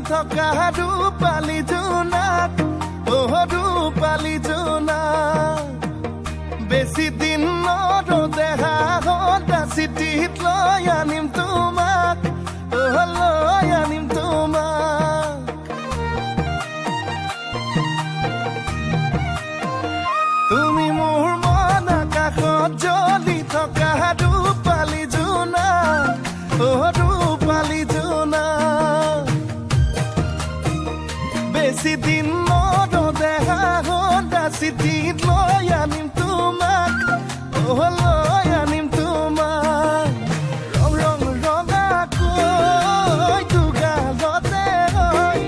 থকা ৰূপালী জোনাক, অ ৰূপালী জোনাক, বেছি দিন নৰওঁ দেহা সদা চিঠিত লৈ আনিম তোমাক, অ লৈ আনিম তোমাক। তুমি মোৰ মন আকাশত জ্বলি থকা ৰূপালী জোনাক, অ ৰূপালী জোনাক, বেছি দিন নৰওঁ দেহা সদা চিঠিত লৈ আনিম তোমাক, অ লৈ আনিম তোমাক। ৰং ৰং ৰঙাকৈ দুগালতে হৈ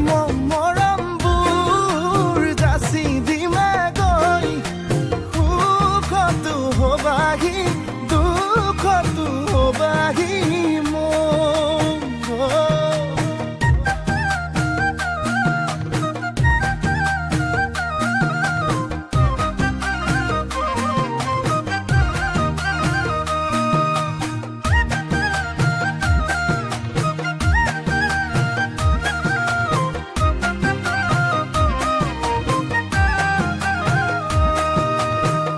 মম মৰমবোৰ যাচি দিমে গৈ, সুখতো হবাহি দুখতো হবাহি মোৰ।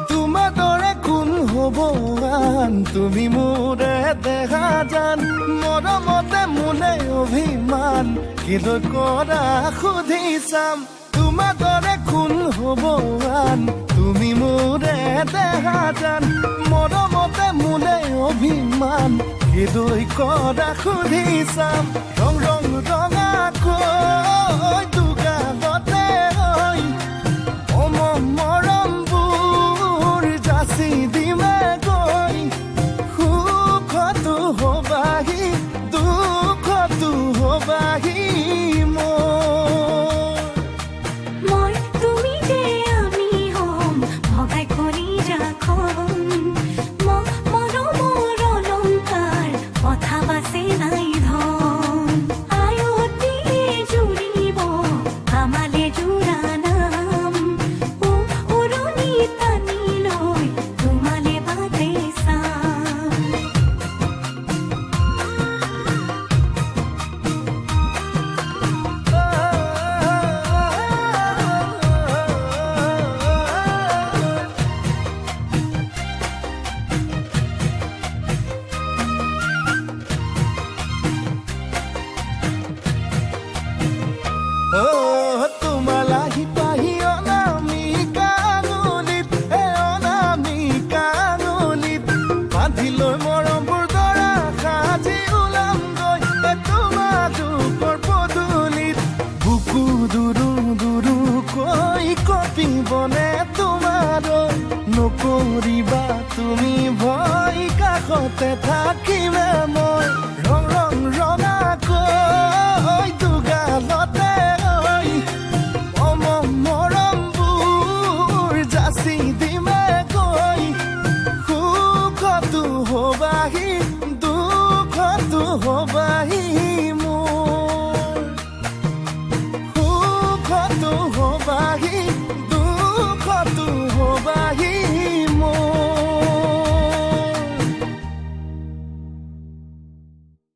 তোমাৰ দৰে কোন হ'ব আন, তুমি মোৰে দেহা জান, মৰমতে মোলে অভিমান কেলৈ কৰা সুধি চাম। তোমাৰ দৰে কোন হ'ব আন, তুমি মোৰে দেহা জান, মৰমতে মোলে অভিমান কেলৈ কৰা সুধি চাম। ৰং ৰং ৰঙাকৈ দুগালতে হৈ অম মৰমবোৰ যাচি দিমে গৈ, সুখতো হবাহি দুখতো হবাহি মোৰ। মই তুমি যে আমি হ'ম ভগাই কৰি ৰাখম, মৰমৰ অলংকাৰ কথা বাচে নাই ধন, আয়তীয়ে জুৰিব আমালে জোৰা নাম, উৰণি টানি লৈ তোমালে বাটে চাম। অ তোমালাহি পাহি অনামিকা আঙুলিত, এ অনামিকা আঙুলিত বান্ধি লৈ মৰমবোৰ দৰা সাজি ওলামগৈ এ তোমালোকৰ পদূলিত। বুকু দুৰু দুৰু কৈ কঁপিবনে তোমাৰ, নকৰিবা তুমি ভয়, কাষতে থাকিমে মই।